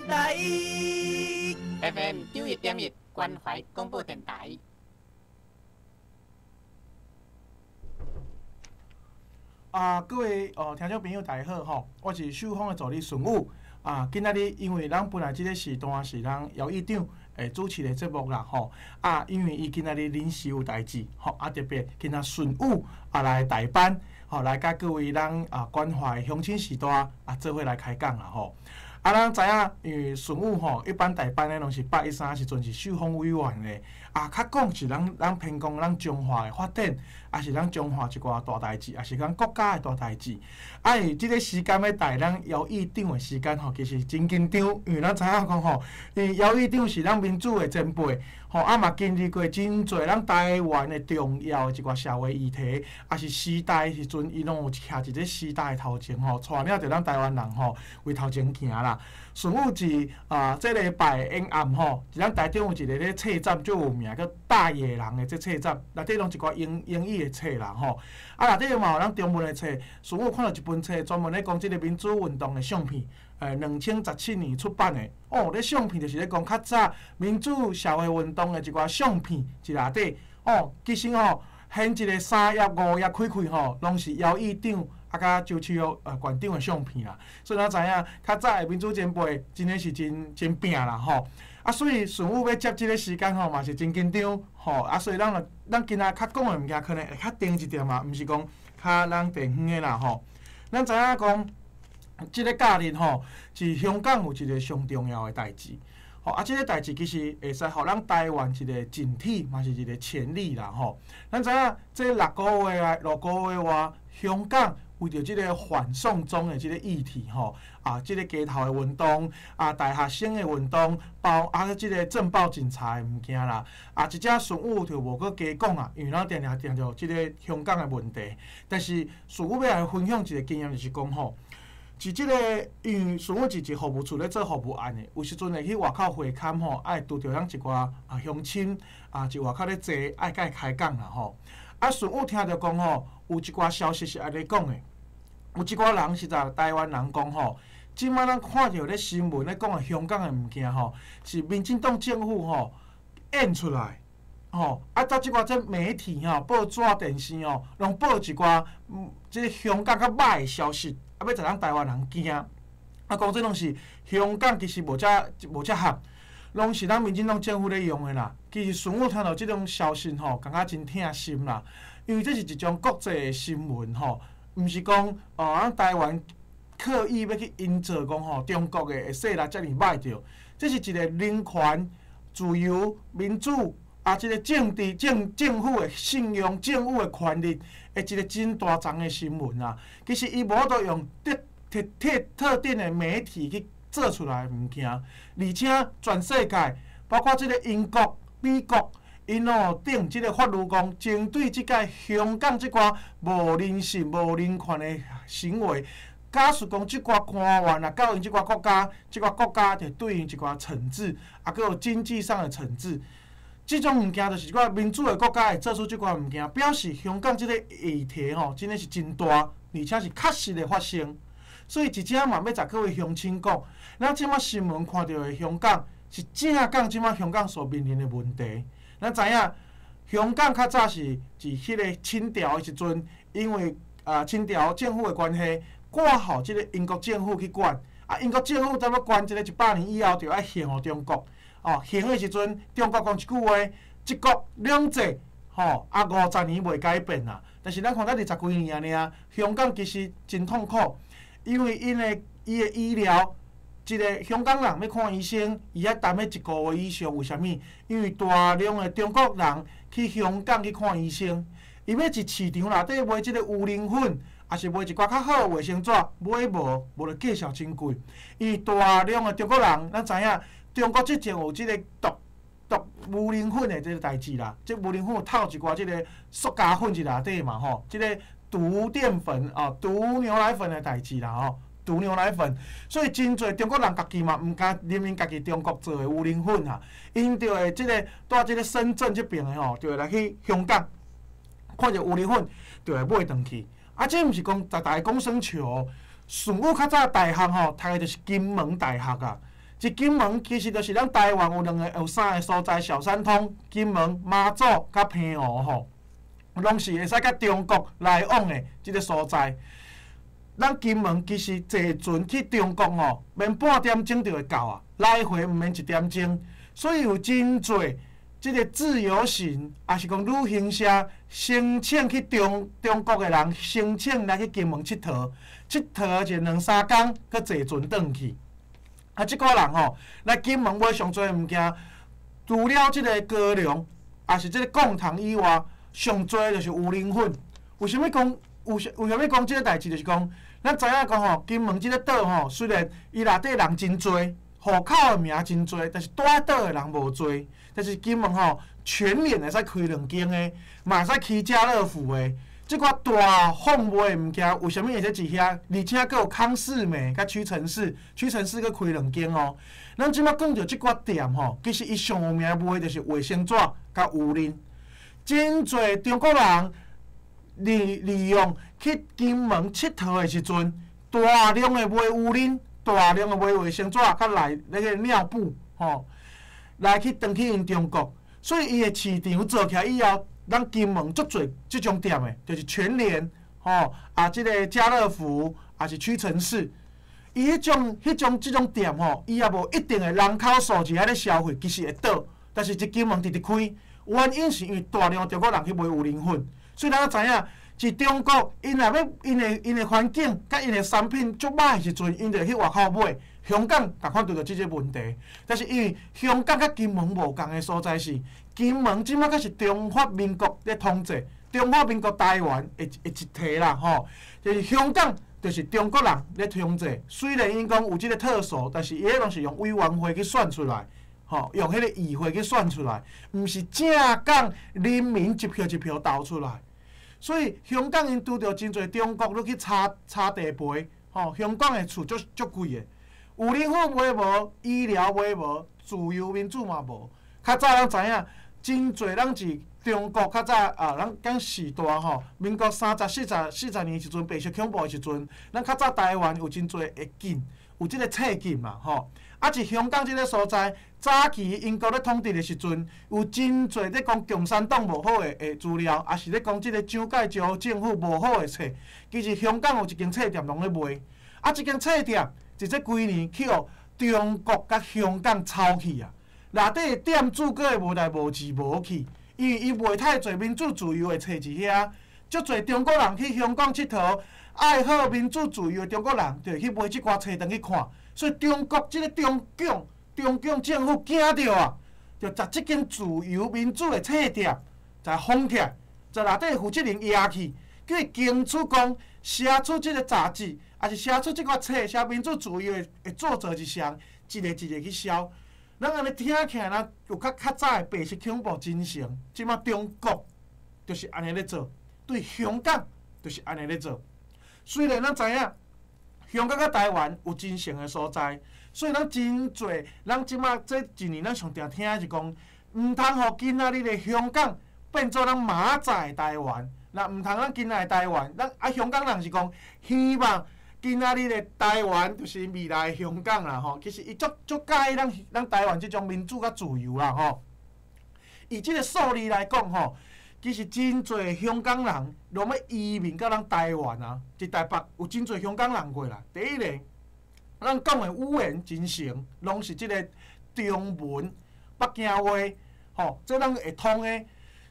台。 FM 91.1關懷廣播電臺。啊，各位哦，聽眾朋友大家好吼，我是秀峰的助理孫武。啊，今仔日因為咱本來這個時段是咱姚議長會主持的節目啦吼。啊，因為伊今仔日臨時有代誌吼，啊特別今仔順武啊來代班吼，來佮各位咱啊關懷鄉親時代啊做伙來開講啦吼。啊，咱知影，因為順武吼，一般代班的攏是813時陣是秀峰委員的，啊，較講是咱咱偏講咱彰化的發展，啊是咱彰化一寡大代誌，也是咱國家的大代誌。啊，因為這個時間欲代咱姚議長的時間吼，其實真緊張，因為咱知影講吼，因為姚議長是咱民主的前輩，吼，啊嘛經歷過真濟咱台灣的重要的一寡社會議題，啊是時代的時陣，伊攏有徛佇這時代的頭前吼，帶領著咱台灣人吼為頭前行啦。順武是啊，這禮拜演暗吼，咱台中有一個咧冊展足有名，叫大野狼的這冊展，內底攏一寡英英語的冊啦吼。啊，內底嘛有咱中文的冊，順武看著一本冊，專門咧講這個民主運動的相片，2017年出版的。哦，咧相片就是咧講較早民主社會運動的一寡相片，佇內底。哦，其實吼，現一個三頁五頁開開吼，攏是姚議長啊，佮周秋縣長的相片啦，所以咱知影較早的民主前輩真的是真真拚啦吼。啊，所以順武欲接這個時間吼，嘛是真緊張吼。啊，所以咱若咱今仔較講的物件可能會較長一點嘛，毋是講較咱地方的啦吼。咱知影講，這個假日吼，是香港有一個上重要的代誌。吼，啊，這個代誌其實會使予咱台灣一個警惕，嘛是一個潛力啦吼。咱知影這6個月啊，6個月外，香港為著這個反送中的這個議題吼，啊，這個街頭的運動，啊，大學生的運動，包啊，這個鎮暴警察的物件啦，啊，這隻順武就無閣加講啊，因為咱定定聽著這個香港的問題。但是順武欲來分享一個經驗，就是講吼，是這個，因為順武是佇服務處咧做服務案的，有時陣會去外口會勘吼，愛拄著咱一寡啊鄉親啊，佇外口咧坐，愛佮伊開講啦吼。啊，順武聽著講吼，有一寡消息是按呢講的。有一寡人實在台灣人講吼，這擺咱看著咧新聞咧講的香港的物件吼，是民進黨政府吼演出來吼，啊，才這寡這媒體吼、報紙、電視吼，攏報一寡這個香港較歹的消息，啊，欲予咱台灣人驚。啊，講這攏是香港其實無遮無遮合，攏是咱民進黨政府咧用的啦。其實順武聽著這種消息吼，感覺真疼心啦，因為這是一種國際的新聞吼。毋是講哦，咱台灣刻意欲去營造講吼，中國的勢力遮爾歹著，這是一個人權、自由、民主啊，這個政治政政府的信用、政府的權力的一個真大欉的新聞啊。其實伊無法度用特特特特定的媒體去做出來的物件，而且全世界包括這個英國、美國。𪜶攏有定這個法律講，針對這個香港這寡無人性、無人權的行為，假使講這寡官員啊，到𪜶這寡國家，這寡國家就對𪜶一寡懲治，啊，閣有經濟上的懲治。這種物件就是這寡民主的國家會做出這寡物件，表示香港這個議題吼，真的是真大，而且是確實的發生。所以，佇遮嘛欲共各位鄉親講，咱這擺新聞看著的香港，是正講這擺香港所面臨的問題。咱知影，香港較早是佇彼個清朝的時陣，因為啊清朝政府的關係，割予這個英國政府去管。啊，英國政府差不多管這個100年以後，就愛還予中國。哦，還的時陣，中國講一句話：一國兩制，吼，啊50年袂改變啦。但是咱看才二十幾年爾，香港其實真痛苦，因為𪜶的伊的醫療。一個香港人欲看醫生，伊愛等欲一個月以上。為啥物？因為大量的中國人去香港去看醫生，伊欲佇市場內底買這個烏龍粉，抑是買一寡較好的衛生紙，買無，無就價數真貴。因為大量的中國人，咱知影，中國之前有這個毒毒烏龍粉的這個代誌啦，這烏龍粉有透一寡這個塑膠粉佇內底嘛吼，這個毒澱粉啊、毒牛奶粉的代誌啦吼。毒牛奶粉，所以真濟中國人家己嘛毋敢啉𪜶家己中國做的烏龍粉啊，𪜶就會這個蹛這個深圳這爿的吼，就會來去香港看著烏龍粉，就會買轉去。啊，這毋是講逐逐个講耍笑哦。順武較早大學吼，讀的就是金門大學啊。一金門其實就是咱台灣有兩个、有三个所在：小三通、金門、馬祖佮澎湖吼，攏是會使佮中國來往的這个所在。咱金門其實坐船去中國吼，免半點鐘就會到啊，來回毋免一點鐘。所以有真濟這个自由行，抑是講旅行社申請去中國的人，申請來去金門𨑨迌，𨑨迌一兩三工，閣坐船轉去。啊，這寡人吼來金門買上濟物件，除了這个高粱，抑是這个貢糖以外，上濟就是烏龍粉。為啥物講？為啥物講這个代誌？就是講，咱知影講吼，金門這个島吼，雖然伊內底人真濟，戶口的名真濟，但是住佇島的人無濟。但是金門吼，全聯會使開兩間的，嘛會使起家樂福的。這寡大販賣的物件，為啥物會使佇遐？而且閣有康是美佮屈臣氏，屈臣氏閣開兩間哦。咱這擺講著這寡店吼，其實伊上有名賣就是衛生紙佮烏龍。真濟中國人利用去金門𨑨迌的時陣，大量的買烏龍，大量的買衛生紙佮來那个尿布吼，來去轉去𪜶中國。所以伊的市場做起來以後，咱金門足濟這種店的，就是全聯吼，啊，這个家樂福，抑是屈臣氏，伊彼種這種店吼，伊也無一定的人口數字佇咧消費，其實會倒，但是這金門直直開，原因是因為大量的中國人去買烏龍粉，所以咱知影，佇中國，𪜶若欲𪜶的環境佮𪜶的產品足歹的時陣，𪜶就會去外口買。香港共款拄著這个問題，但是因為香港佮金門無仝的所在是，金門這擺閣是中華民國咧統治，中華民國台灣的一體啦吼，就是香港就是中國人咧統治。雖然𪜶講有這个特首，但是伊彼攏是用委員會去選出來，吼，用彼个議會去選出來，毋是正港人民一票一票投出來。所以香港𪜶拄著真濟中國入去炒地皮，吼，香港的厝足足貴的。有龍粉買無，醫療買無，自由民主嘛無。較早咱知影，真濟人是中國較早啊，咱講時代吼，民國三十、四十年時陣，白色恐怖的時陣，咱較早台灣有真濟會禁，有這个冊禁嘛吼。啊，佇香港這个所在，早期英國咧統治的時陣，有真濟咧講共產黨無好的資料，抑是咧講這个蔣介石政府無好的冊。其實香港有一間冊店攏咧賣，啊，這間冊店佇這幾年去予中國佮香港抄去啊，內底的店主閣會無代無誌無去，因為伊賣太濟民主自由的冊佇遐，足濟中國人去香港𨑨迌，愛好民主自由的中國人就會去買這寡冊轉去看，所以中國這个中共政府驚著啊，就共這間自由民主的冊店共封起來，共內底負責人押去，叫伊堅持講寫出這个雜誌，抑是寫出這寡冊，寫民主自由的作者是誰，一个一个去燒。咱按呢聽起來，咱有較早的白色恐怖真相。這擺中國就是按呢咧做，對香港就是按呢咧做。雖然咱知影香港佮台灣有真相的所在，所以咱真濟，咱這擺這一年咱上定聽的是講，毋通予今仔日的香港變做咱明仔載的台灣。若毋通咱今仔的台灣，咱啊香港人是講希望今仔日的台灣就是未來的香港啦吼。其實伊足足佮意咱台灣這種民主佮自由啦吼。以這个數字來講吼，其實真濟香港人攏欲移民到咱台灣啊，佇台北有真濟香港人過來。第一个，咱講的語言真成，攏是這个中文、北京話，吼，這咱會通的。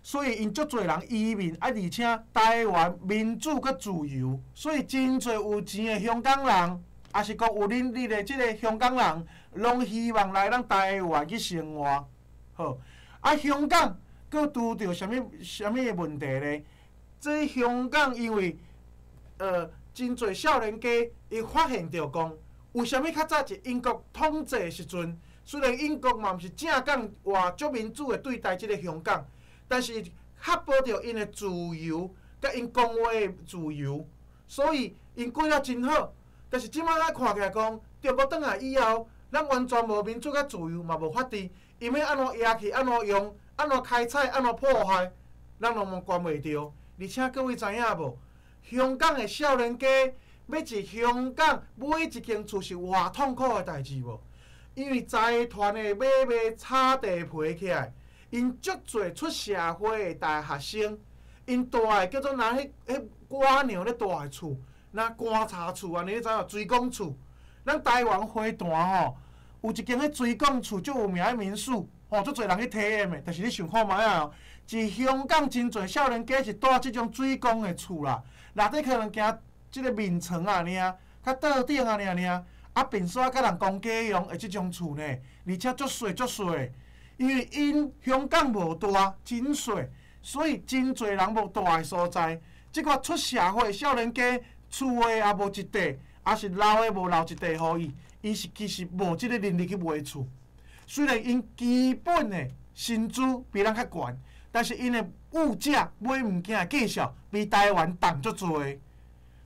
所以𪜶足濟人移民，啊，而且台灣民主閣自由，所以真濟有錢的香港人，抑是講有能力的這个香港人，攏希望來咱台灣去生活。好，啊，香港閣拄著啥物啥物的問題咧？這香港因為真濟少年家伊發現著講，為啥物較早佇英國統治的時陣，雖然英國嘛毋是正港話足民主的對待這个香港，但是確保著𪜶的自由，佮𪜶講話的自由，所以𪜶過了真好。但是這擺咱看起來講，中國轉來以後，咱完全無民主佮自由，嘛無法治，𪜶欲按怎壓去，按怎用，按怎開採，按怎破壞，咱攏嘛管袂著。而且各位知影無？香港的少年家欲佇香港買一間厝是偌痛苦的代誌無？因為財團的買賣炒地皮起來，𪜶足濟出社會的大學生，𪜶住的叫做若彼寡娘咧住的厝，若棺柴厝按呢，你知無？水管厝，咱台灣花壇吼，有一間彼水管厝足有名的民宿，吼，足濟人去體驗的。但是你想看覓仔哦？佇香港真濟少年家是住這種水管的厝啦，內底可能行這个眠床仔爾，較桌頂仔爾爾，啊，便所佮人公家用的這種厝呢，而且足細足細，因為𪜶香港無大，真細，所以真濟人無蹛的所在。這寡出社會少年家厝的也無一塊，抑是留的無留一塊予伊，伊是其實無這个能力去買厝。雖然𪜶基本的薪資比咱較懸，但是𪜶的物價買物件的價數比台灣重足濟，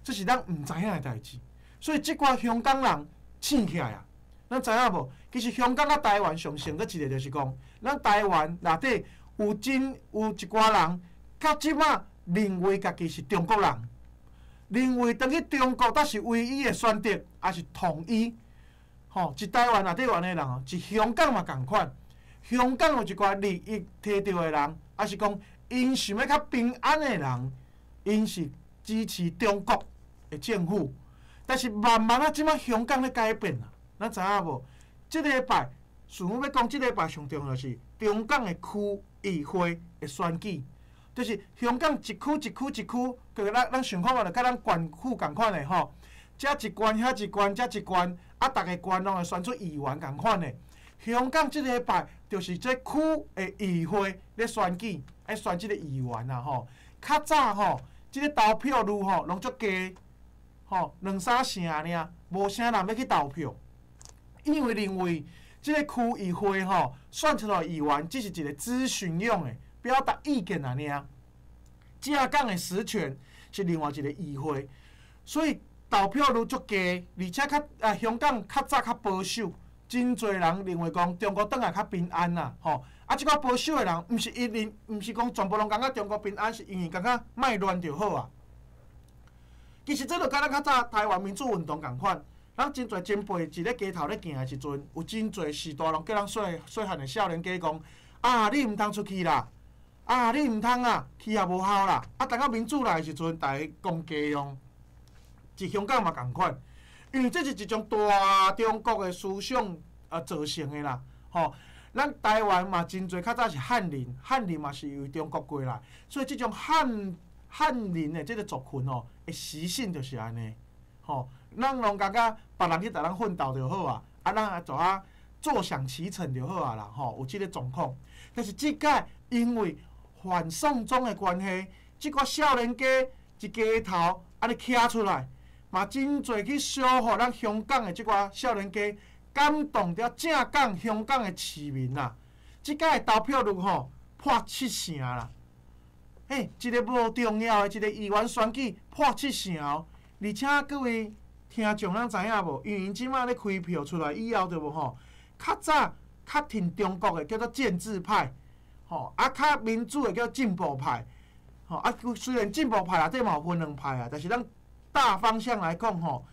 這是咱毋知影的代誌。所以這寡香港人醒起來啊！咱知影無？其實香港佮台灣上像閣一个就是講，咱台灣內底有真有一寡人，到這馬認為家己是中國人，認為轉去中國才是唯一的選擇，抑是統一。吼，佇台灣內底有按呢人哦，佇香港嘛仝款。香港有一寡利益提著的人，抑是講𪜶想欲較平安的人，𪜶是支持中國的政府。但是慢慢仔，這馬香港咧改變啦，咱知影無？這禮拜，順我欲講，這禮拜上重要是中港的區議會的選舉，就是香港一區一區一區，佮咱想看覓就佮咱縣府仝款的吼，遮一縣遐一縣，遮一縣，啊，逐个縣攏會選出議員仝款的。香港這禮拜就是這區的議會咧選舉，愛選這个議員啊吼。較早吼，這个投票率吼攏足低，吼兩三成爾，無啥人欲去投票，因為認為這个區議會吼選出來議員只是一个諮詢用的，表達意見爾。正港的實權是另外一个議會，所以投票率足低，而且較啊香港較早較保守，真濟人認為講中國轉來較平安啦，吼啊！這寡保守的人，毋是伊認，毋是講全部攏感覺中國平安，是因為感覺莫亂就好啊。其實這就佮咱較早台灣民主運動仝款，咱真濟前輩佇咧街頭咧行的時陣，有真濟序大攏叫咱細細漢的少年家講：啊，你毋通出去啦！啊，你毋通啊，去也無效啦！啊，等到民主來的時陣，逐家講家用。佇香港嘛仝款，因為這是一種大中國的思想啊造成的啦，吼。咱台灣嘛真濟較早是漢人，漢人嘛是由中國過來，所以這種漢人的這个族群吼，的習性就是按呢，吼。咱攏感覺別人去共咱奮鬥就好啊，啊，咱也做啊坐享其成就好啊啦，吼，有這个狀況。但是這擺因為反送中的關係，這寡少年家佇街頭按呢徛出來，嘛真濟去燒予咱香港的這寡少年家感動著正港香港的市民啦。這擺的投票率吼破七成啦！嘿，一个無重要的一个議員選舉破七成哦，而且各位聽眾咱知影無？因為𪜶這馬咧開票出來以後，對無吼？較早較挺中國的叫做建制派，吼啊較民主的叫進步派，吼啊雖然進步派內底嘛有分兩派啊，但是咱大方向來講吼，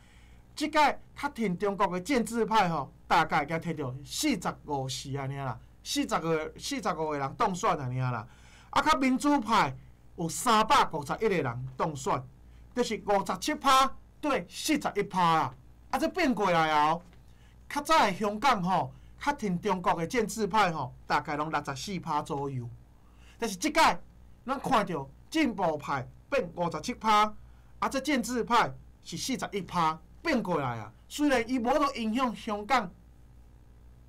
這擺較挺中國的建制派吼，大概才提著45席按呢啦，45個人當選按呢啦，啊較民主派有351個人當選，就是57趴對41趴啦，啊這變過來啊！較早的香港吼，較挺中國的建制派吼，大概攏64趴左右，但是這擺咱看著進步派變57趴，啊這建制派是41趴，變過來啊！雖然伊無法度影響香港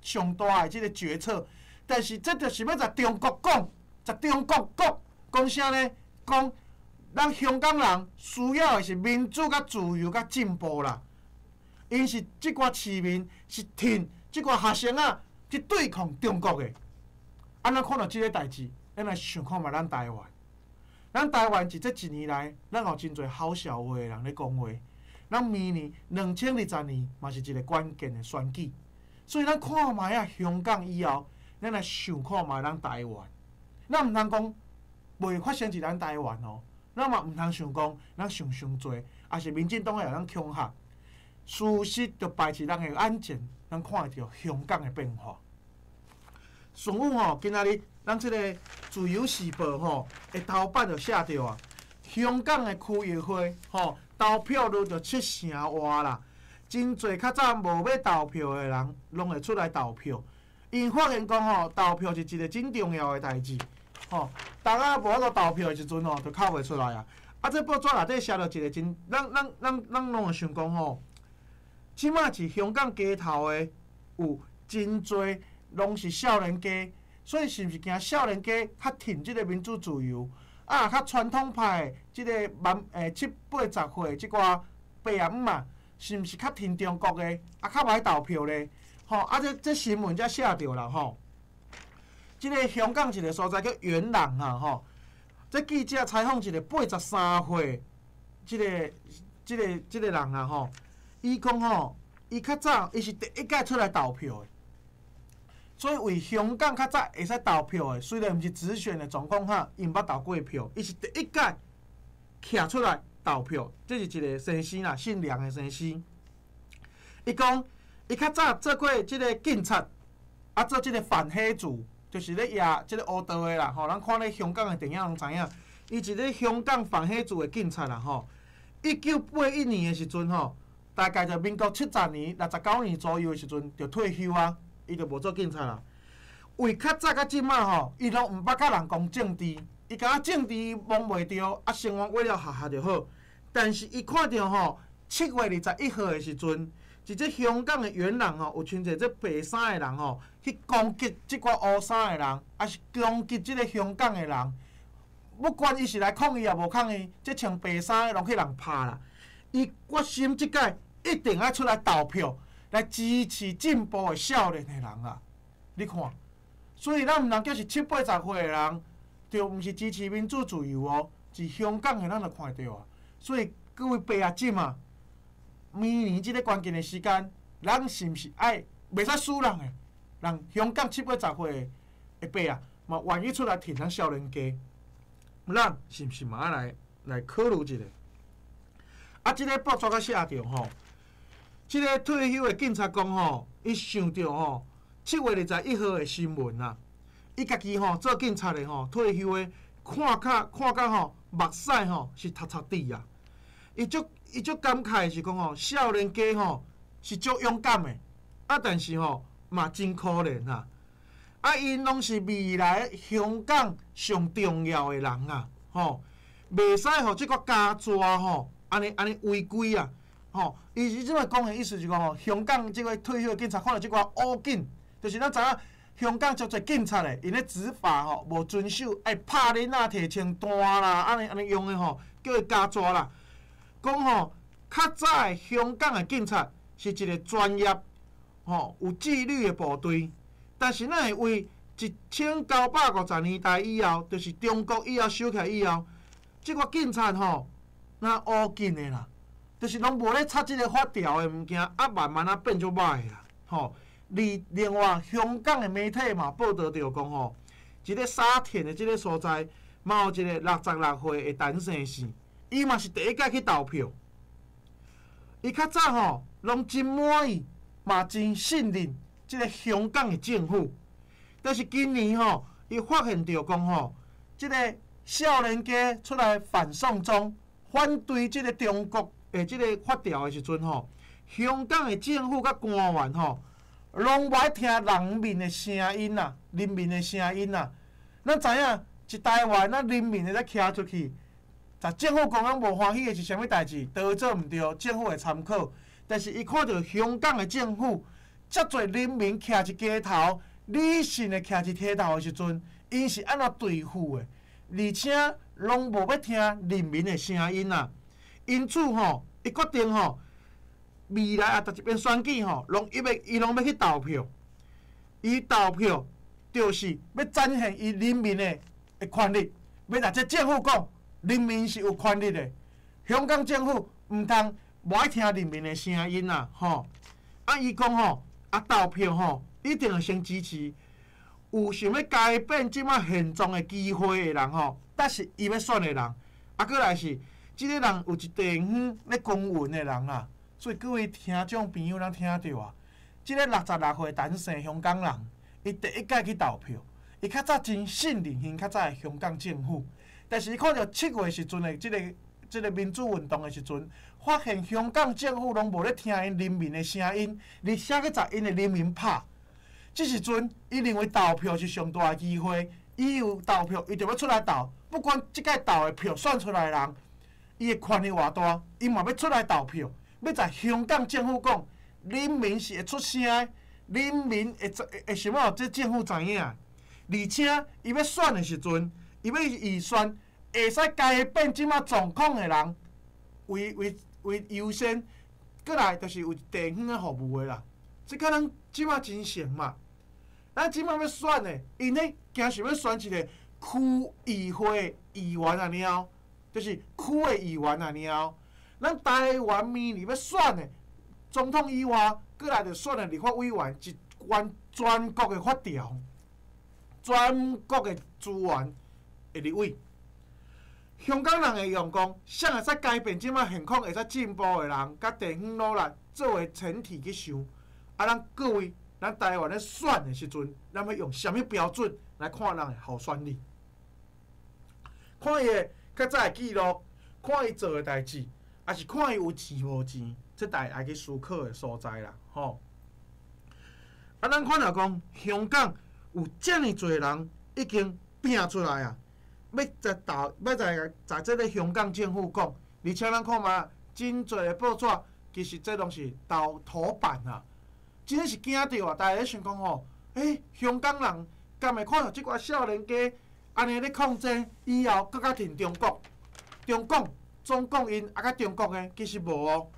上大的這个決策，但是這就是欲共中國講，共中國講，講啥呢？講咱香港人需要的是民主、佮自由、佮進步啦。𪜶是這寡市民是挺這寡學生仔去對抗中國的。啊，咱看著這个代誌，咱來想看覓咱台灣。咱台灣佇這一年來，咱有真濟好笑話的人咧講話。咱明年2020年嘛是一个關鍵的選舉，所以咱看覓仔香港以後，咱來想看覓咱台灣。咱毋通講袂發生佇咱台灣哦，咱嘛毋通想講咱想傷濟，抑是民進黨會予咱恐嚇。事實就擺佇人的眼前。咱看會著香港的變化。順武吼，今仔日咱這个自由時報吼的頭版就寫著啊，香港的區議會吼投票率就七成外啦，真濟較早無欲投票的人，攏會出來投票。𪜶發現講吼，投票是一个真重要的代誌，吼。當仔無法度投票的時陣吼，就哭袂出來啊。啊，這報紙內底寫著一个真，咱咱咱咱攏會想講吼，這馬佇香港街頭的有真濟攏是少年家，所以是毋是驚少年家較挺這个民主自由？啊，較傳統派的這个萬七八十歲這寡伯仔姆啊，是毋是較挺中國的？啊，較無愛投票咧？吼，啊，這這新聞才寫著啦吼。這个香港一个所在叫元朗啊吼，這記者採訪一个83歲，這个這个這个人啊吼，伊講吼，伊較早伊是第一屆出來投票的，所以為香港較早會使投票的，雖然毋是直選的狀況下，伊毋捌投過票，伊是第一屆徛出來投票，這是一个先生啦，姓梁的先生。伊講，伊較早做過這个警察，啊做這个反黑組，就是咧抓這个黑道的啦，吼，咱看咧香港的電影攏知影，伊是咧香港反黑組的警察啦，吼。1981年的時陣吼，大概就民國70年69年左右的時陣就退休啊，伊就無做警察啦。為較早到這馬吼，伊攏毋捌佮人講政治，伊感覺政治摸袂著，啊，生活為了學學就好。但是伊看著吼，7月21號的時陣，佇這香港的元朗吼，有真濟這白衫的人吼，去攻擊這寡烏衫的人，抑是攻擊這个香港的人。不管伊是來抗議抑無抗議，這穿白衫的攏去人拍啦。伊決心這擺一定愛出來投票，來支持進步的少年的人啊！你看，所以咱毋通叫是七八十歲的人，就毋是支持民主自由哦。佇香港的咱就看著啊。所以各位爸仔姊啊，明年這个關鍵的時間，咱是毋是愛袂使輸人的？人香港七八十歲的伯仔嘛願意出來挺咱少年家，咱是毋是嘛愛來來考慮一下？啊，這个報紙閣寫著吼，這个退休的警察講吼，伊想著吼7月21號的新聞啊，伊家己吼做警察的吼退休的，看較看甲吼目屎吼是潲潲滴啊！伊足伊足感慨是講吼，少年家吼是足勇敢的，啊，但是吼嘛真可憐啊！啊，𪜶攏是未來香港上重要的人啊，吼，袂使予這個家抓吼，按呢按呢違規啊，吼！伊伊這擺講的意思是講吼，香港這個退休的警察看著這寡烏警，就是咱知影香港足濟警察的，𪜶咧執法吼無遵守，愛拍囡仔提槍彈啦，按呢按呢用的吼，叫伊加抓啦。講吼，較早的香港的警察是一個專業、吼有紀律的部隊，但是咱會為1950年代以後，就是中國以後收起來以後，這個警察吼，若烏警的啦，就是攏無咧插這個法條的物件，啊，慢慢仔變足歹的啦，吼。而另外，香港的媒體嘛報導著講吼，佇咧沙田的這個所在，嘛有一個66歲的陳先生，伊嘛是第一擺去投票。伊較早吼，攏真滿意，嘛真信任這個香港的政府。但是今年吼，伊發現著講吼，這個少年家出來反送中，反對這個中國的這個法條的時陣吼，香港的政府佮官員吼，攏無愛聽人民的聲音啊，人民的聲音啊。咱知影，佇台灣咱人民會使徛出去，若政府講咱無歡喜的是啥物代誌，都做毋對，政府會參考。但是伊看著香港的政府，遮濟人民徛佇街頭，理性的徛佇街頭的時陣，𪜶是按怎對付的？而且攏無欲聽人民的聲音啊。因此吼，伊決定吼，未來啊，逐一遍選舉吼，攏伊欲伊攏欲去投票。伊投票就是欲展現伊人民的的權利，欲共這政府講，人民是有權利的。香港政府毋通無愛聽人民的聲音啊！吼，啊，伊講吼，啊投票吼，一定會先支持有想欲改變這馬現狀的機會的人吼，才是伊欲選的人。啊，閣來是這个人有一地方咧耕耘的人啊。所以各位聽眾朋友，咱聽著啊，這个66歲陳姓香港人，伊第一擺去投票，伊較早真信任𪜶較早的香港政府，但是伊看著7月時陣的這個民主運動的時陣，發現香港政府攏無咧聽𪜶人民的聲音，而且閣共𪜶的人民拍。這時陣，伊認為投票是上大的機會，伊有投票，伊就欲出來投，不管這擺投的票選出來的人，伊的權力偌大，伊嘛欲出來投票，欲共香港政府講，人民是會出聲的，人民會知會想欲予這政府知影。而且，伊欲選的時陣，伊欲預算會使改變這馬狀況的人為優先，閣來就是有地方的服務的啦。這佮咱這馬真像嘛。咱這馬欲選的，𪜶咧驚想欲選一個區議會議員爾爾，就是區的議員爾爾。咱台灣明年欲選的總統以外，閣來就選的立法委員，一關全國的法條，全國的資源的立委。香港人會用講，啥會使改變這馬現況，會使進步的人，佮地方努力作為前提去想。啊，咱各位，咱台灣咧選的時陣，咱欲用啥物標準來看人的候選人？看伊的較早的記錄，看伊做的代誌，抑是看伊有錢無錢？這大家愛去思考的所在啦，吼。啊，咱看著講，香港有遮爾濟人已經拼出來啊！欲在投，欲在這个香港政府講，而且咱看覓，真濟的報紙，其實這攏是投頭版啊！真是驚著啊！大家咧想講吼，欸，香港人敢會看著這寡少年家按呢咧抗爭，以後閣較挺中國？中共、中共𪜶也較中國的，其實無哦。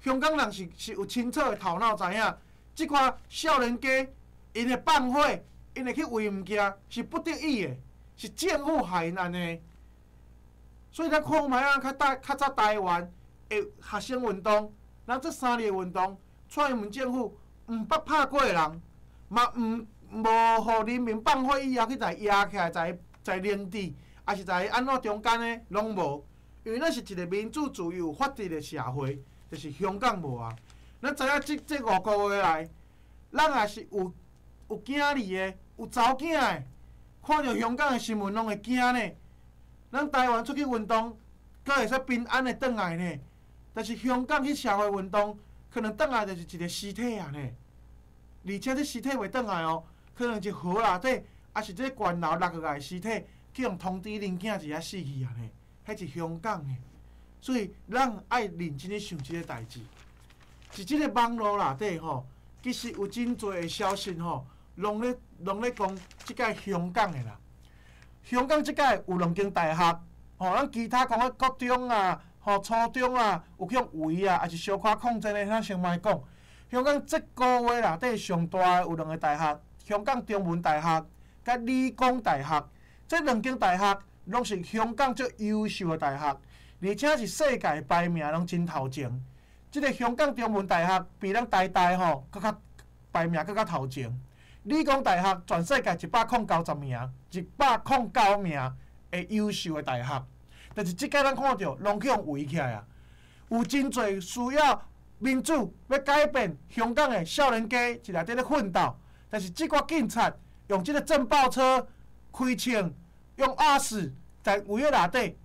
香港人是有清楚的頭腦知影，這寡少年家𪜶會放火，𪜶會去毀物件，是不得已的。是政府害𪜶按呢，所以咱看覓啊，較早台灣的學生運動，咱這3日運動，蔡英文政府毋捌拍過人，嘛毋無予人民放火以後去共壓起來，在領治，抑是在按怎中間的，攏無。因為咱是一個民主、自由、法治的社會，就是香港無啊。咱知影這5個月來，咱也是有囝兒的，有查某囝的。看著香港的新聞，攏會驚呢。咱台灣出去運動，閣會使平安的轉來呢。但是香港去社會運動，可能轉來就是一個屍體啊呢。而且這屍體袂轉來哦，可能是河內底，抑是這懸樓落落來屍體，去予通知恁囝佇遐死去啊呢。彼是香港的，所以咱愛認真去想這个代誌。佇這个網路內底吼，其實有真濟的消息吼。攏咧講這擺香港的啦，香港這擺有兩間大學，吼，咱其他講啊國中啊、吼初中啊，有去予圍啊，抑是小可抗爭的，咱先莫講。香港這個月內底上大的有兩个大學，香港中文大學佮理工大學，這兩間大學攏是香港最優秀的大學，而且是世界排名攏真頭前。這个香港中文大學比咱台大吼閣較排名閣較頭前。理工大學全世界109名，109名的優秀的大學，但是這擺咱看著攏去予圍起來啊！有真濟需要民主欲改變香港的少年家一來佇咧奮鬥，但是這寡警察用這个震爆車開槍，用鴨屎在圍咧內底，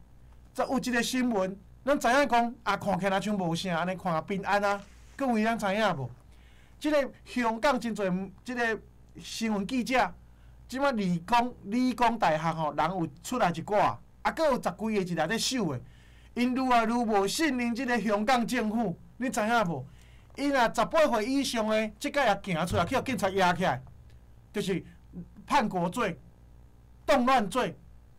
這有一个新聞，咱知影講啊，看起來像無啥，按呢看平安啊，各位咱知影無？這个香港真濟這个新聞記者，這馬理工大學吼，人有出來一寡，啊，閣有十幾个佇內底守的，𪜶愈來愈無信任這个香港政府，你知影無？𪜶若18歲以上的，這擺也行出來去予警察押起來，就是叛國罪、動亂罪，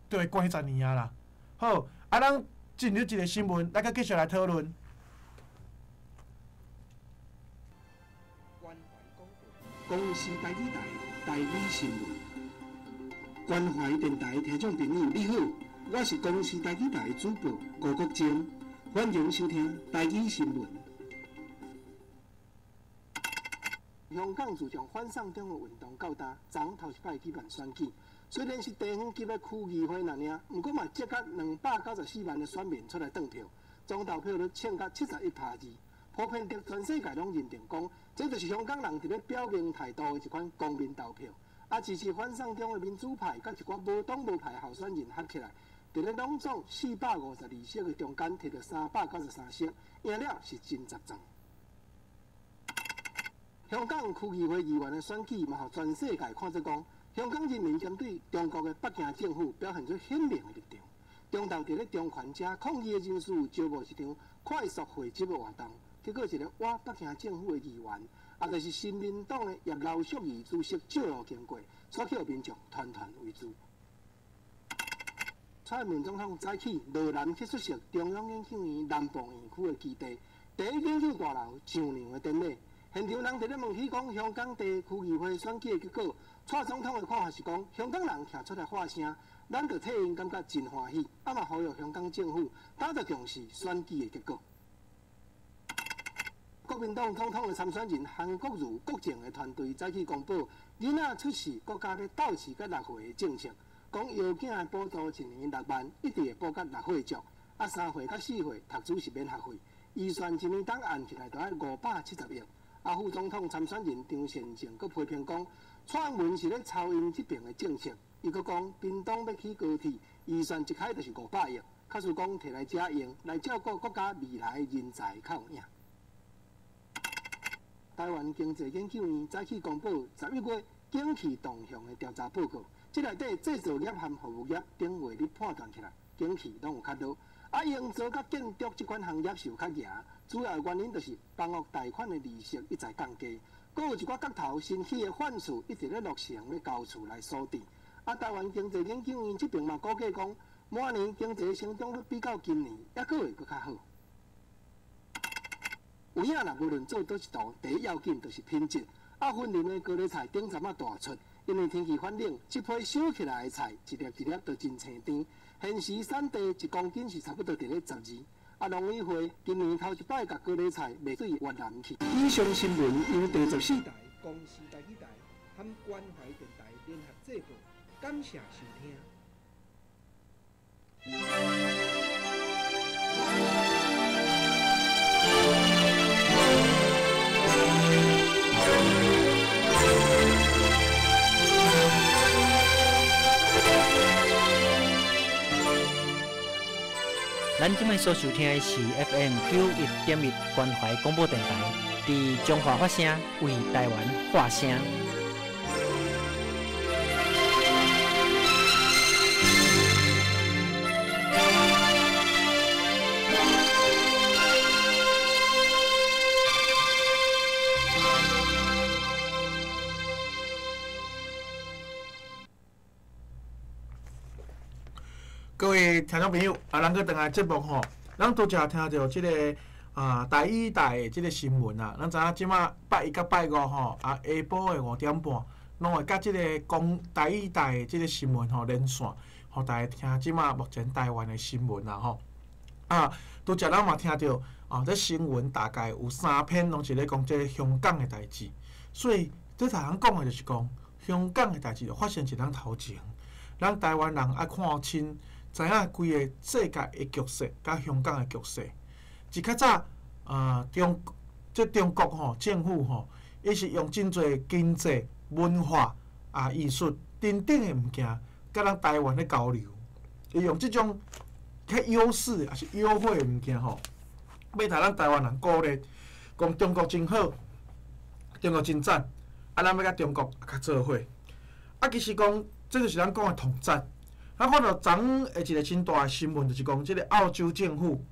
就會關10年啊啦。好，啊，咱進入一個新聞，咱閣繼續來討論。公視台語台台語新聞，關懷電台聽眾朋友你好，我是公視台語台主播吳國楨，歡迎收聽台語新聞。香港自從反送中的運動到今，昨頭一擺舉辦選舉，雖然是地方級的區議會爾爾，毋過嘛集結294萬的選民出來投票，總投票率衝到71.2%，普遍佇全世界攏認定講，這就是香港人佇咧表明態度的一款公民投票。啊，支持反送中的民主派，佮一寡無黨無派候選人合起來，佇咧攏總452席的中間，摕著393席，贏了是真雜狀。香港區議會議員的選舉嘛，予全世界看做講，香港人民針對中國的北京政府表現出鮮明的立場。中投佇咧中環遮抗議的人士招募一場快速匯集的活動，結果一個倚北京政府的議員，也就是新民黨的葉劉淑儀主席借路經過，煞去予民眾團團圍住。蔡英文總統早起落南去出席中央研究院南部院區的基地第一研究大樓上梁的典禮。現場人佇咧問起講香港地區議會選舉的結果，蔡總統的看法是講，香港人徛出來發聲，咱就替𪜶感覺真歡喜，啊嘛呼籲香港政府早就重視選舉的結果。國民黨總統的參選人韓國瑜國政的團隊早起公布，囡仔出世國家欲鬥飼到6歲的政策，講幼囝的補助一年6萬，一直會補到6歲足，啊3歲到4歲讀書是免學費，預算一年當按起來就愛570億。啊，副總統參選人張善政閣批評講，蔡英文是咧抄𪜶這爿的政策，伊閣講屏東欲起高鐵，預算一開就是500億，假使講提來遮用來照顧國家未來的人才較有影。台灣經濟研究院早起公布11月景氣動向的調查報告，這內底製造業和服務業頂月你判斷起來，景氣攏有較落。啊，營造佮建築這款行業是有較嚴，主要原因就是房屋貸款的利息一再降低，閣有一寡角頭新起的販厝一直咧落成咧交厝來鎖定。啊，台灣經濟研究院這爿嘛估計講，明年經濟成長率比較今年猶閣會閣較好。有影啦，無論做佗一道，第一要緊就是品質。啊，雲林的高麗菜頂陣仔大出，因為天氣反冷，這批收起來的菜一粒一粒都真青甜。現時產地一公斤是差不多佇咧12。啊，農委會今年頭一擺共高麗菜賣對越南去。以上新聞由第14台公視台語台和關懷電台聯合製播，感謝收聽。咱這擺所收聽的是 FM 91.1關懷廣播電台，佇彰化發聲，為台灣發聲。各位聽眾朋友，啊，咱閣轉來節目吼，咱拄才聽著這个啊台語台的這个新聞啊，咱知影這馬拜一佮拜五吼，啊下晡的5點半，攏會佮這个講台語台的這个新聞吼連線，予大家聽這馬目前台灣的新聞啦吼。啊，拄才咱嘛聽著啊，這新聞大概有3篇攏是咧講這个香港的代誌，所以這頭先講的就是講香港的代誌就發生一人頭前，咱台灣人愛看清。知影規个世界的局勢，佮香港的局勢。一較早啊，中國吼政府吼，伊是用真濟經濟、文化啊、藝術等等的物件，佮咱台灣咧交流。伊用這種較優勢抑是優惠的物件吼，欲予咱台灣人鼓勵，講中國真好，中國真讚，啊，咱欲佮中國較做伙。啊，其實講，這就是咱講的統戰。咱看到昨昏的一個真大的新聞，就是講這個澳洲政府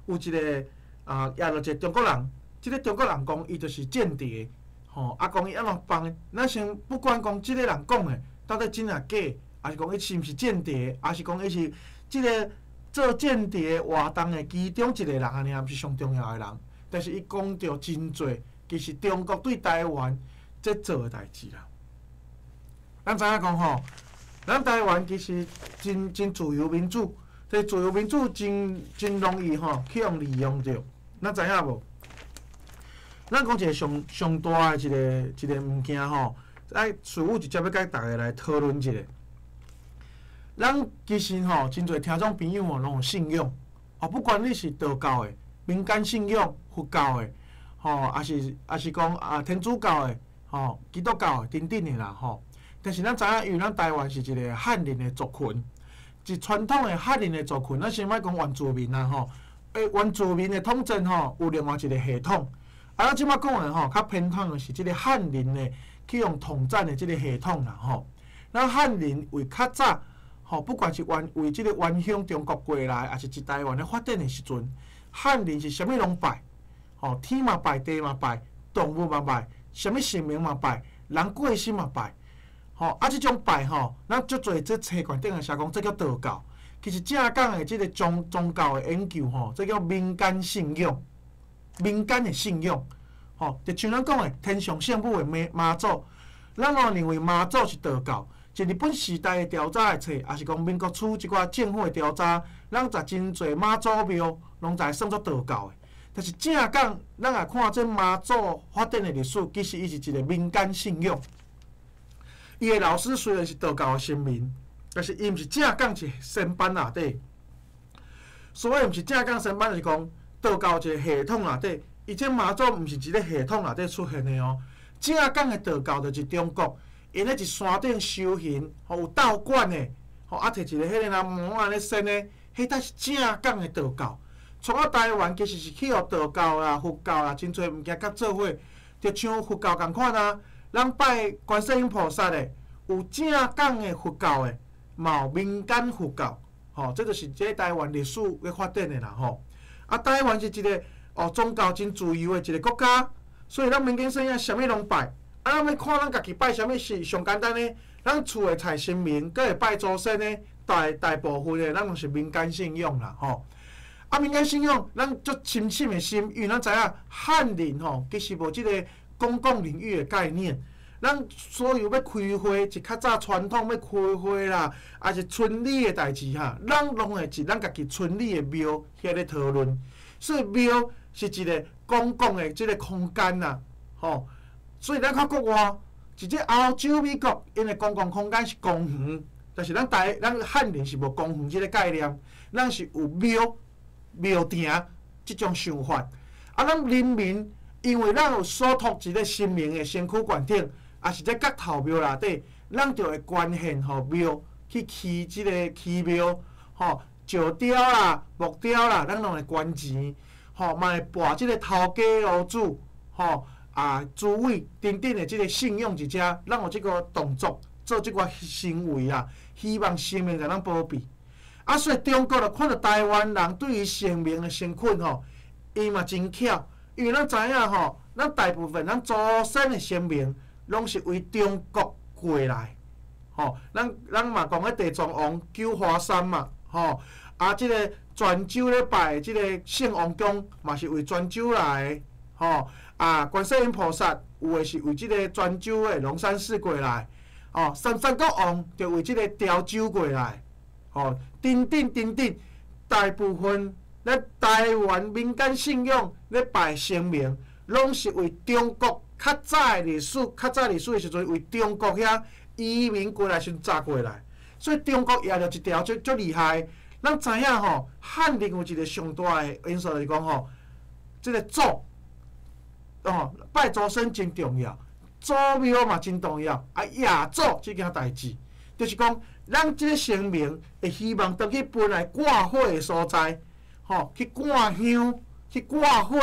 有一個啊，抓著一個中國人，這個中國人講伊就是間諜，吼，啊講伊按怎放，咱先不管講這個人講的到底真抑假，抑是講伊是毋是間諜，抑是講伊是這個做間諜活動的其中一個人，按呢毋是上重要的人，但是伊講著真濟，其實中國對台灣這做的代誌啦。咱知影講吼。咱台灣其實真真自由民主，這自由民主真真容易吼去予利用著。咱知影無？咱講一個上上大的一個物件吼，愛師傅直接欲共大家來討論一下。咱其實吼真濟聽眾朋友吼攏有信仰，哦，不管你是道教的、民間信仰、佛教的，吼，抑是講啊天主教的，吼，基督教的等等的啦，吼。但是咱知影，因為咱台灣是一個漢人的族群，是傳統的漢人的族群。咱先莫講原住民啦，吼。原住民的統戰吼，有另外一個系統。啊，咱這擺講的吼，較偏統的是這個漢人的去用統戰的這個系統啦，吼。咱漢人為較早，吼，不管是原為這個原鄉中國過來，抑是佇台灣咧發展的時陣，漢人是啥物攏拜，吼，天嘛拜，地嘛拜，動物嘛拜，啥物神明嘛拜，人過身嘛拜，吼，啊，這種拜吼，咱足濟這冊卷頂會寫講，這叫道教。其實正港的這個宗教的研究吼，這叫民間信仰，民間的信仰，吼，就像咱講的天上聖母的媽祖，咱攏認為媽祖是道教。就日本時代的調查的冊，抑是講民國初這寡政府的調查，咱在真濟媽祖廟攏在算做道教的。但是正港，咱若看這媽祖發展的歷史，其實伊是一個民間信仰。伊的老師雖然是道教的神明，但是伊毋是正港是仙班內底。所謂毋是正港仙班，就是講道教一個系統內底，伊這媽祖毋是一個系統內底出現的哦。正港的道教就是中國。𪜶咧佇山頂修行，吼有道觀的，吼啊，摕一個彼个人魔仔咧仙的，彼才是正港的道教。傳到台灣其實是去予道教啦、佛教啦，真濟物件佮做伙，就像佛教仝款啊。咱拜觀世音菩薩的，有正港的佛教的，嘛有民間佛教，吼，這就是這台灣歷史咧發展的啦，吼。啊，台灣是一個哦宗教真自由的一個國家，所以咱民間信仰啥物攏拜。啊，咱欲看咱家己拜啥物是上簡單的，咱厝的財神明，閣會拜祖先的，大大部分的咱攏是民間信仰啦，吼。啊，民間信仰，咱足深深的心，因為咱知影漢人吼，其實無這個公共領域的概念。咱所有欲開會，一較早傳統欲開會啦，抑是村里的代誌哈，咱攏會佇咱家己村里的廟遐咧討論。所以廟是一個公共的這個空間啦，吼。所以咱看國外，一這歐洲、美國，𪜶的公共空間是公園，但是咱台咱漢人是無公園這個概念，咱是有廟、廟埕這種想法。啊，咱人民因為咱有所託一個神明的身軀懸頂，抑是這角頭廟內底，咱就會捐獻予廟去起這個起廟，吼，石雕啦、木雕啦，咱攏會捐錢，吼，嘛會跋這個頭家老祖，吼。啊，諸位等等的這個信仰佇遮，咱有這個動作做這個行為啊，希望神明共咱保庇。啊，所以中國就看著台灣人對於神明的誠懇吼，伊嘛真巧，因為咱知影吼，咱大部分咱祖先的神明攏是為中國過來，吼，咱嘛講彼地藏王九華山嘛，吼，啊，這個泉州咧拜的這個聖王宮嘛是為泉州來的，吼。啊，觀世音菩薩有的是為這個泉州的龍山寺過來，哦，三山國王就為這個潮州過來，吼，等等等等，大部分咱台灣民間信仰咧拜神明，攏是為中國較早的歷史，較早歷史的時陣，為中國遐移民過來時陣過來，所以中國也著一條足足厲害。咱知影吼，漢人有一個上大的因素就是講吼，這個祖。哦，拜祖先真重要，祖廟嘛真重要，啊，謁祖這件代誌，就是講，咱這個神明會希望轉去本來掛火的所在，吼，去掛香，去掛火，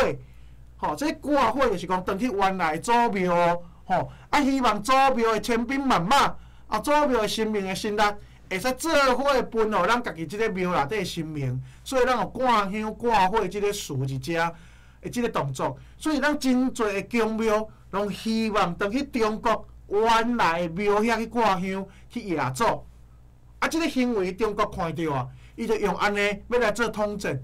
吼，這掛火就是講轉去原來祖廟，吼，啊，希望祖廟的千兵萬馬，啊，祖廟的神明的神力，會使做伙分予咱家己這個廟內底的神明，所以咱有掛香掛火這個事佇遮。的這個動作，所以咱真濟的宮廟攏希望轉去中國原來的廟遐去掛香去謁祖。啊，這個行為中國看著啊，伊就用按呢欲來做統戰，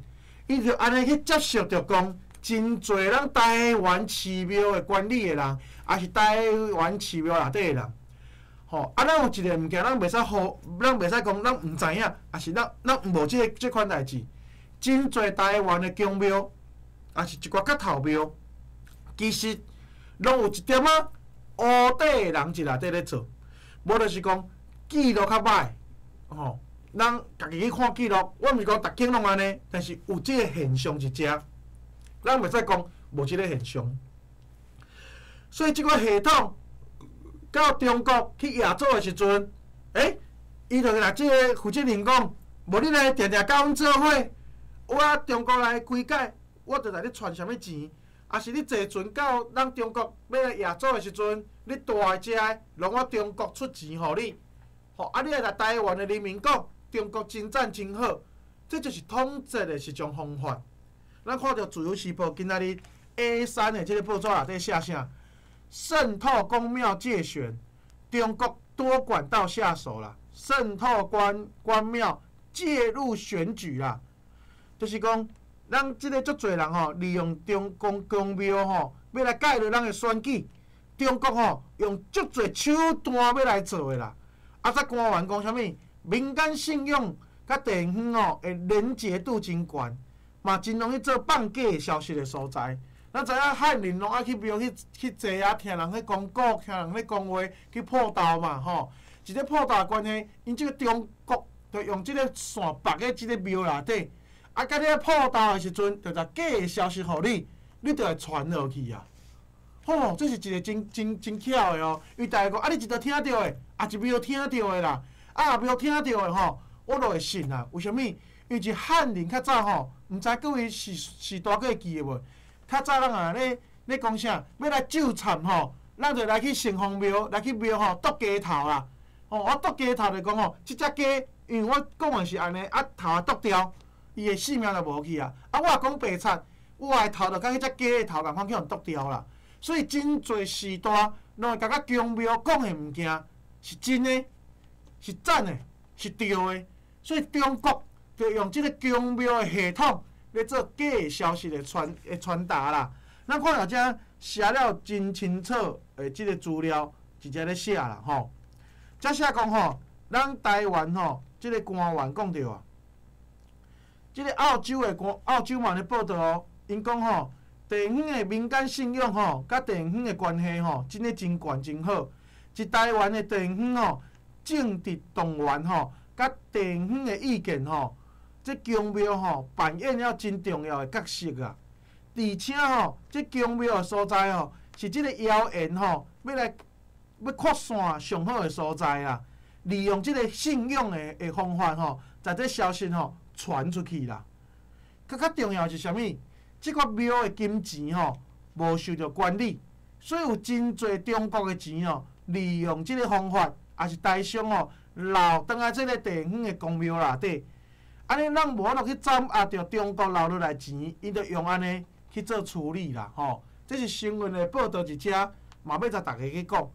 伊就按呢去接受著講，真濟咱台灣寺廟的管理的人，抑是台灣寺廟內底的人，吼，啊，咱有一個物件，咱袂使忽，咱袂使講，咱毋知影，抑是咱無這個這款代誌。真濟台灣的宮廟，抑是一寡角頭廟，其實攏有一點仔烏底的人佇內底咧做，無就是講記錄較歹，吼，咱家己去看記錄，我毋是講逐間攏按呢，但是有這個現象佇遮，咱袂使講無這個現象。所以這個系統到中國去謁祖的時陣，伊就來這個負責人講，無你來定定佮阮做伙，我中國來規改，我就來你傳啥物錢，抑是你坐船到咱中國欲來謁祖的時陣，你帶的食的，攏我中國出錢予你，吼啊！你愛共台灣的人民講，中國真讚真好，這就是統戰的一種方法。咱看著《自由時報》今仔日 A3的這個報紙內底寫啥？滲透宮廟介選，中國多管道下手啦，滲透關廟介入選舉啦，就是講，咱這个足濟人吼，利用中共宮廟吼，欲來介入咱的選舉，中國吼用足濟手段欲來做的啦。啊，這官員講啥物？民間信仰佮地方吼的連結度真懸，嘛真容易做放假消息的所在。咱知影漢人攏愛去廟去坐啊，聽人咧講古，聽人咧講話，去破道嘛吼。一個破道的關係，𪜶這個中國就用這個線縛佇這個廟內底，啊，佮你破道的時陣，就共假的消息予你，你就會傳落去啊。吼，這是一個真真真巧的哦。伊逐个講啊，你一佗聽著的，啊一廟聽著的啦，啊廟聽著的吼，我就會信啊。為啥物？因為漢人較早吼，毋知各位時時代閣會記得無？較早咱啊咧咧講啥，欲來咒懺吼，咱就來去城隍廟，來去廟吼剁雞頭啦。吼，我剁雞頭就講吼，這隻雞，因為我講的是按呢，啊頭啊剁掉，伊的性命就無去啊。啊，我若講白賊，我的頭就佮彼隻雞的頭仝款去予剁掉啦。所以真濟時代，攏會感覺宮廟講的物件是真的，是讚的，是對的。所以中國就用這個宮廟的系統咧做假的消息的傳達啦。咱看著遮寫了真清楚的這個資料，直接咧寫啦吼。遮寫講吼，咱台灣吼，這個官員講著啊，這個澳洲的官，澳洲嘛咧報導哦，𪜶講吼，地方的民間信仰吼，佮地方的關係吼，真的真懸真好。佇台灣的地方吼，政治動員吼，佮地方的意見吼，這宮廟吼扮演了真重要的角色啊。而且吼，這宮廟的所在吼，是這個謠言吼，欲來欲擴散上好的所在啊。利用這個信仰的方法吼，將這消息吼傳出去啦。閣較重要是啥物？這個廟的金錢吼，無受著管理，所以有真濟中國的錢吼，利用這個方法，也是台商吼流轉來這個地方的宮廟內底。按呢，咱無法度去掌握著中國流落來錢，𪜶就用按呢去做處理啦，吼。這是新聞的報導佇遮，嘛欲共大家去講。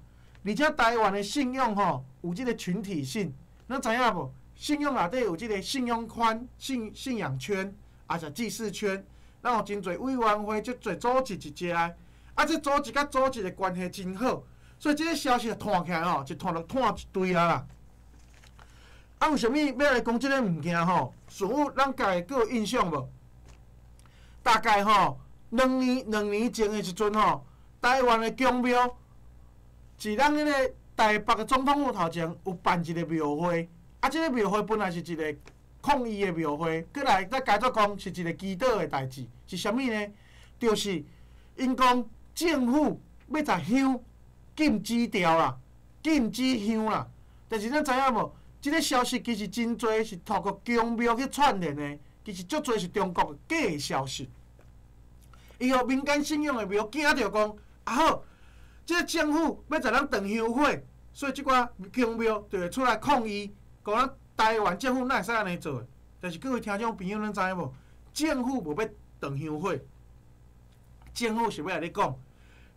而且台灣的信仰吼，有這個群體性，咱知影無？信仰內底有這個信仰圈、信仰圈，抑是祭祀圈，咱有真濟委員會，足濟組織一隻，啊，這組織佮組織的關係真好，所以這個消息傳起來吼，一傳就傳一堆啊啦。啊，為啥物欲來講這個物件吼？順有咱家己閣有印象無？大概吼，兩年前的時陣吼，台灣的宮廟，佇咱彼個台北的總統府頭前有辦一個廟會，啊，這個廟會本來是一個抗議的廟會，閣來再加做講是一個祈禱的代誌，是啥物呢？就是𪜶講政府欲共香禁止掉啦，禁止香啦。但是咱知影無？這個消息其實真濟是透過宮廟去串聯的，其實足濟是中國假的消息。伊予民間信仰的廟驚著講，啊好，這個政府欲共咱斷香火，所以這寡宮廟就會出來抗議，講咱台灣政府哪會使按呢做？但是各位聽眾朋友，恁知影無？政府無欲斷香火，政府是欲來你講，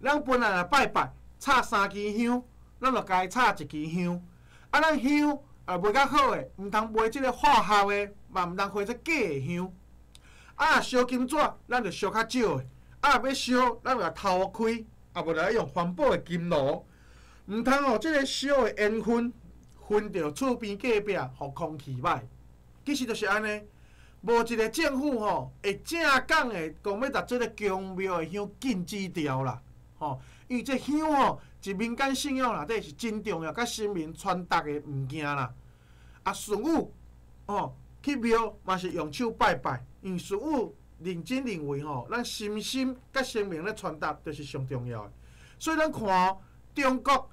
咱本來若拜拜插三支香，咱就共伊插一支香，啊，咱香啊賣較好的，毋通賣這個化學的，嘛毋通賣這假的香。啊，若燒金紙，咱就燒較少的；啊，若欲燒，咱就共頭開，啊，無來用環保的金爐。毋通予這個燒的煙熏熏著厝邊隔壁，予空氣歹。其實就是按呢，無一個政府吼會正講的講欲共這個宮廟的香禁止掉啦，吼，因為這香吼，佇民間信仰內底是真重要，佮神明傳達的物件啦。啊，順武吼去廟嘛是用手拜拜，因為順武認真認為吼，咱心心佮神明咧傳達，就是上重要的。所以咱看哦，中國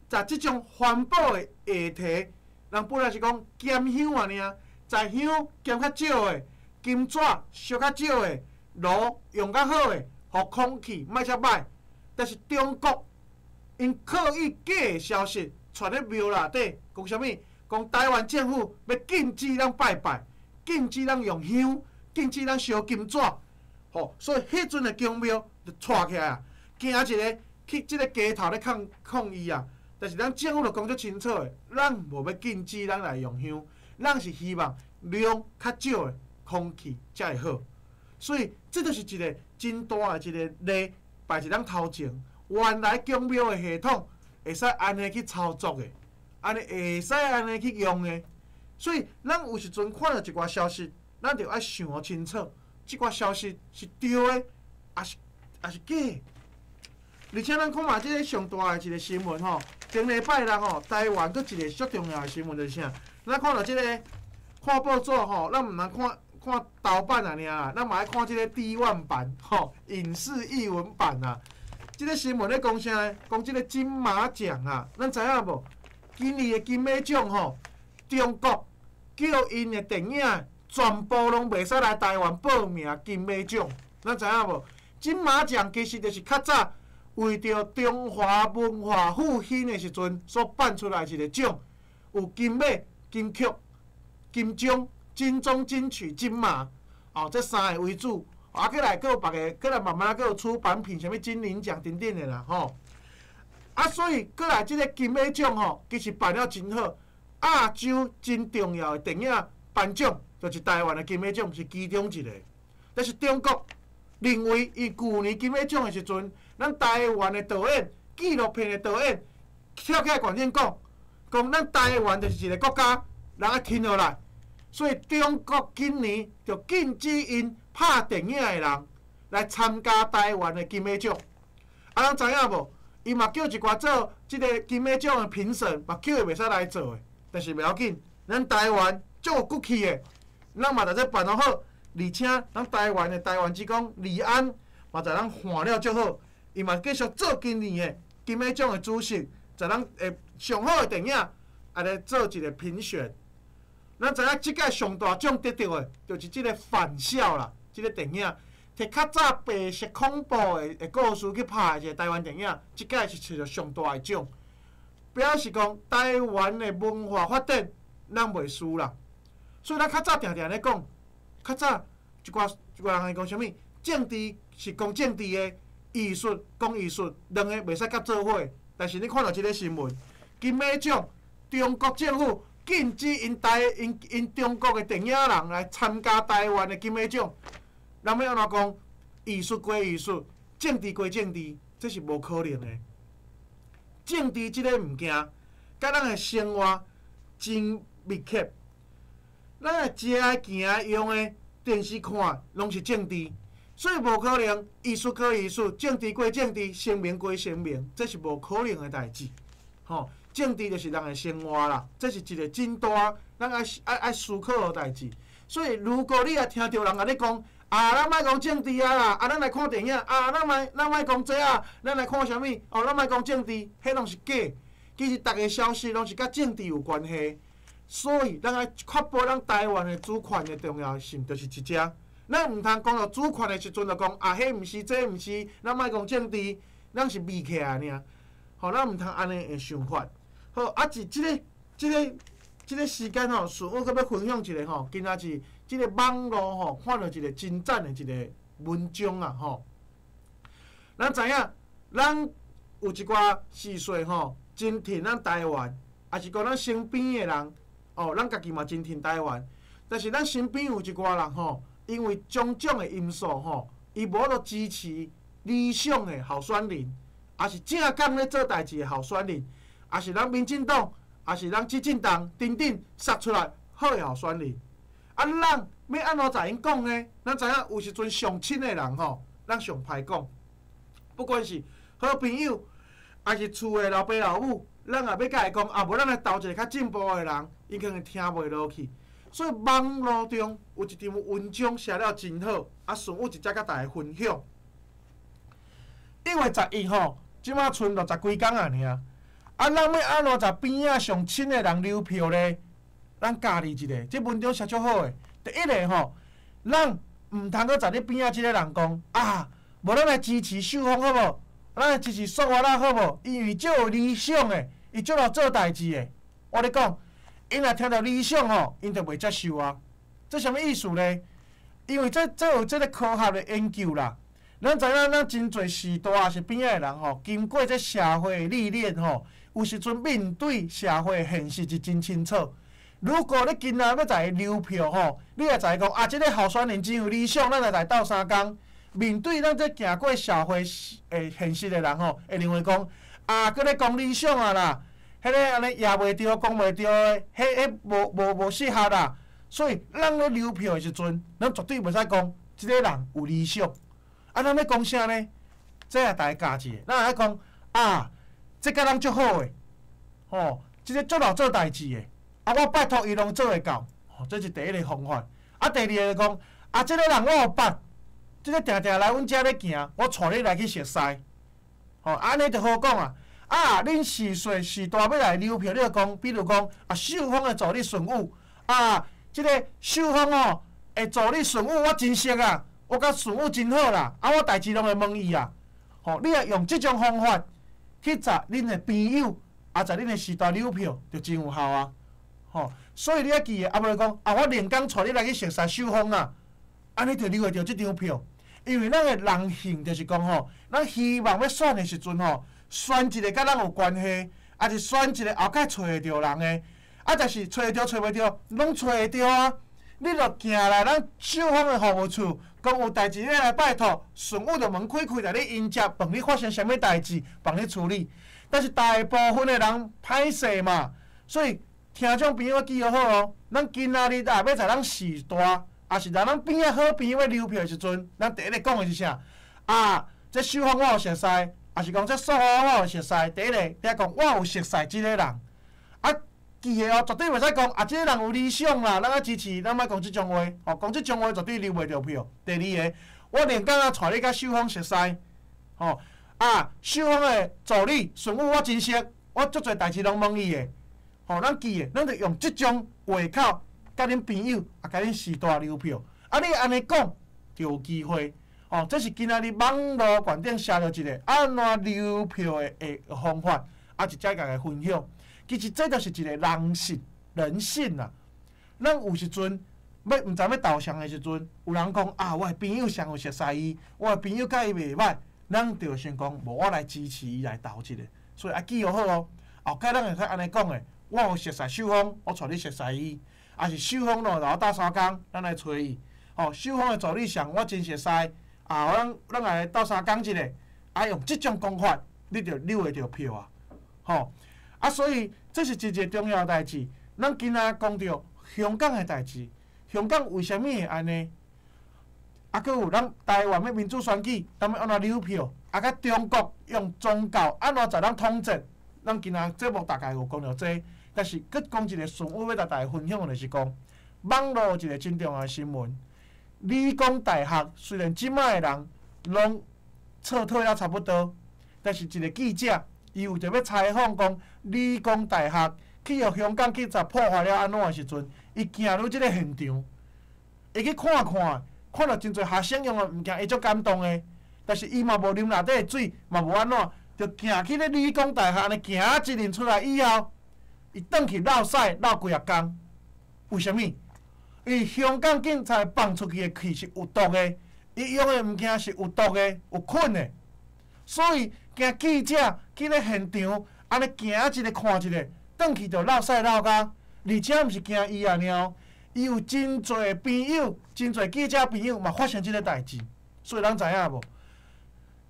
在這種環保的議題，人本來是講減香爾，在香減較少的，金紙燒較少的，爐用較好的，予空氣莫遮歹。但是中國𪜶刻意假的消息傳咧廟內底，講啥物？講台灣政府欲禁止咱拜拜，禁止咱用香，禁止咱燒金紙，吼！所以彼陣的宮廟就掣起來啊，驚一个去這个街頭咧抗抗議啊！但是咱政府就講足清楚的，咱無欲禁止咱來用香，咱是希望量較少的空氣才會好。所以這就是一個真大的一個例擺佇咱頭前。原來宮廟的系統會使按呢去操作的，按呢會使按呢去用的。所以咱有時陣看著一寡消息，咱就愛想清楚，這寡消息是對的，抑是假的。而且咱看覓這个上大的一個新聞吼，前禮拜六吼，台灣閣一個足重要的新聞就是啥？咱看著這個看報紙吼，咱毋通看看頭版爾啦，咱嘛愛看這个 D1 版吼，影視藝文版啊。這个新聞咧講啥呢？講這个金馬獎啊，咱知影無？今年的金馬獎吼，中國叫𪜶的電影全部攏袂使來台灣報名金馬獎，咱知影無？金馬獎其實就是較早為著中華文化復興的時陣所辦出來一個獎，有金馬、金曲、金鐘、金鐘、金曲、金馬，哦，這三个為主。啊，閣來閣有別个，閣來慢慢閣有出版品，啥物金鈴獎等等的啦，吼。啊，所以閣來這个金馬獎吼，其實辦了真好。亞洲真重要的電影頒獎，就是台灣的金馬獎是其中一個。但是中國認為，伊舊年金馬獎的時陣，咱台灣的導演、紀錄片的導演跳起來懸念講，講咱台灣就是一個國家，人愛停落來。所以中國今年就禁止𪜶拍電影的人來參加台灣的金馬獎。啊，咱知影無？伊嘛叫一寡做這个金馬獎的評審，嘛叫伊袂使來做的。但是袂要緊，咱台灣足有骨氣的，咱嘛在這辦得好，而且咱台灣的台灣之光李安嘛在咱看了足好，伊嘛繼續做今年的金馬獎的主席，在咱的上好的電影啊來做一个評選。咱知影這屆上大獎得著的，就是這个返校啦，這个電影，摕較早白色恐怖的故事去拍的一个台灣電影，這屆是摕著上大的獎，表示講台灣的文化發展，咱袂輸啦。所以咱較早定定咧講，較早一寡一寡人會講啥物，政治是講政治的，藝術講藝術，兩个袂使佮做伙。但是你看著這个新聞，金馬獎，中國政府禁止𪜶台𪜶𪜶中國的電影人來參加台灣的金馬獎。人欲按怎講？藝術歸藝術，政治歸政治，這是無可能的。政治這个物件，佮咱的生活真密切。咱的食的、行的、用的、電視看，攏是政治，所以無可能藝術歸藝術，政治歸政治，聲明歸聲明，這是無可能的代誌。吼，政治就是人的生活啦，這是一個真大咱愛愛愛思考的代誌。所以，如果你若聽著人共你講，啊，咱莫講政治啊啦，啊，咱來看電影，啊，咱莫咱莫講這啊，咱來看啥物？哦，咱莫講政治，彼攏是假。其實，逐个消息攏是佮政治有關係。所以，咱愛確保咱台灣的主權的重要性，就是佇遮。咱毋通講著主權的時陣就講啊，彼毋是，這毋是，咱莫講政治，咱是避起來爾。吼，咱毋通按呢的想法。好，啊，佇這个、這个、這个時間吼，順我閣欲分享一个吼，今仔日這个網路吼，看著一个真讚的一个文章啊吼。咱知影，咱有一寡時勢吼，真疼咱台灣，抑是講咱身邊的人，哦，咱家己嘛真疼台灣。但是咱身邊有一寡人吼，因為種種的因素吼，伊無法度支持理想的候選人，抑是正港咧做代誌的候選人，抑是咱民進黨，抑是咱執政黨等等殺出來好的候選人。啊，咱欲按怎共𪜶講呢？咱知影有時陣上親的人吼，咱上歹講。不管是好朋友，抑是厝的老爸老母，咱也欲共伊講，啊，無咱來投一个較進步的人，𪜶可能聽袂落去。所以網路中有一篇文章寫了真好，啊，順有一則共大家分享。1月11吼，這馬賰60幾工啊爾。啊，咱欲按怎共邊仔上親的人留票咧？咱教你一个，這文章寫足好的。第一个吼，咱毋通閣共你邊仔這個人講啊，無咱來支持秀峰好無？咱來支持蘇華啦好無？因為足有理想的，伊足會做代誌的。我咧講，𪜶若聽著理想吼，𪜶就袂接受啊。這啥物意思咧？因為這有這个科學的研究啦。咱知影，咱真濟序大抑是邊仔的人吼，經過這社會歷練吼，有時陣面對社會現實是真清楚。如果你今仔欲共伊留票吼，你若共伊講啊，這个候選人真有理想，咱來來鬥相共。面對咱這行過社會的現實的人吼，會認為講啊，閣咧講理想啊啦，彼个按呢攑袂著，講袂著的，彼彼無適合啦。所以，咱咧留票的時陣，咱絕對袂使講這个人有理想。啊，咱欲講啥呢？這也大家教一下，咱愛講啊，這佮咱足好的，吼，這个足會做代誌的，啊，我拜託伊攏做會到，吼，這是第一个方法。啊，第二个講，啊，這个人我有捌，這个定定來阮遮咧行，我帶你來去熟似，吼，按呢就好講啊。啊，恁序細序大欲來留票，你就講，比如講啊，秀峰的助理順武，啊，這个秀峰吼，的助理順武我真熟啊。我佮順武真好啦，啊，我代誌攏會問伊啊。吼，你若用這種方法去共恁的朋友，啊，共恁的序大留票，就真有效啊。吼，所以你愛記得，啊，無就講啊，我連工帶你來去熟似秀峰啊，按呢就留會著這張票。因為咱的人性就是講吼，咱希望欲選的時陣吼，選一个佮咱有關係，抑是選一个後蓋揣會著人的，啊，但是揣會著揣袂著，攏揣會著啊。你著行來咱秀峰的服務處，講有代誌欲來拜託，順武就門開開來你迎接，問你發生啥物代誌，幫你處理。但是大部分的人歹勢嘛，所以聽眾朋友記好哦。咱今仔日啊，欲共咱序大，抑是共咱邊仔好朋友欲留票的時陣，咱第一个講的是啥？啊，這秀峰我有熟似，抑是講這蘇華我有熟似。第一个，你愛講我有熟似這个人，啊。記得哦，絕對袂使講啊！這个人有理想啦，咱愛支持，咱莫講這種話，吼，講這種話絕對留袂著票。第二个，我連工啊帶你佮秀峰熟似，吼啊，秀峰的助理順武我真熟，我足濟代誌攏問伊的，吼，咱記得，咱就用這種話口，佮恁朋友啊，共恁序大留票。啊，你按呢講就有機會，吼，這是今仔日網路觀點寫著一个按怎留票的方法，啊，一再共伊分享。其實這就是一個人性，人性啊！咱有時陣欲毋知欲投誰的時陣，有人講啊，我的朋友上有熟似伊，我的朋友佮伊袂䆀，咱就想講，無我來支持伊來投一个，所以愛記好哦。後蓋咱會使按呢講的，我有熟似秀峰，我帶你熟似伊，抑是秀峰咯，來我鬥相共，咱來揣伊。吼，秀峰的助理上我真熟似，啊，咱來鬥相共一下，啊，用這種講法，你就留會著票啊，吼。啊，所以這是一個重要的代誌。咱今仔講著香港的代誌，香港為啥物會按呢？啊，閣有咱台灣的民主選舉，咱欲按怎留票？啊，佮中國用宗教按怎共咱統治？咱今仔節目大概有講著這，但是閣講一个順武欲共大家分享的，就是講網路一个真重要的新聞。理工大學雖然這擺的人攏撤退啊差不多，但是一个記者，伊有著欲採訪講理工大學去予香港警察破壞了按怎的時陣，伊行入這个現場，伊去看看，看著真濟學生用的物件，伊足感動的。但是伊嘛無啉內底的水，嘛無按怎，就行去咧理工大學按呢行一輪出來以後，伊轉去落屎落幾仔工。為啥物？因為香港警察放出去的氣是有毒的，伊用的物件是有毒的、有菌的，所以驚記者去咧現場，按呢行一个看一个，轉去就落屎落甲，而且毋是驚伊爾哦，伊有真濟朋友、真濟記者朋友嘛發生這个代誌，所以咱知影無？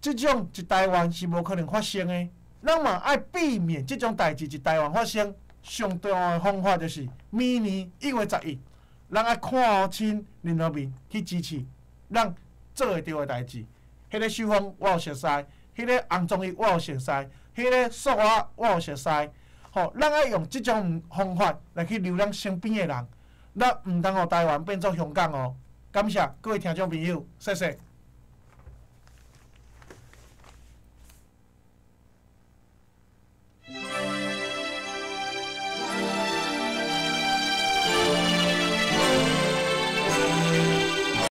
這種佇台灣是無可能發生的，咱嘛愛避免這種代誌佇台灣發生。上重要的方法就是明年1月11，咱愛看清任何面去支持咱做會著的代誌。彼个秀峰我有熟似，彼个洪忠義我有熟似，彼个素華我有熟似。吼，咱愛用這種方法來去留咱身邊的人，咱毋通予台灣變做香港哦。感謝各位聽眾朋友，謝謝。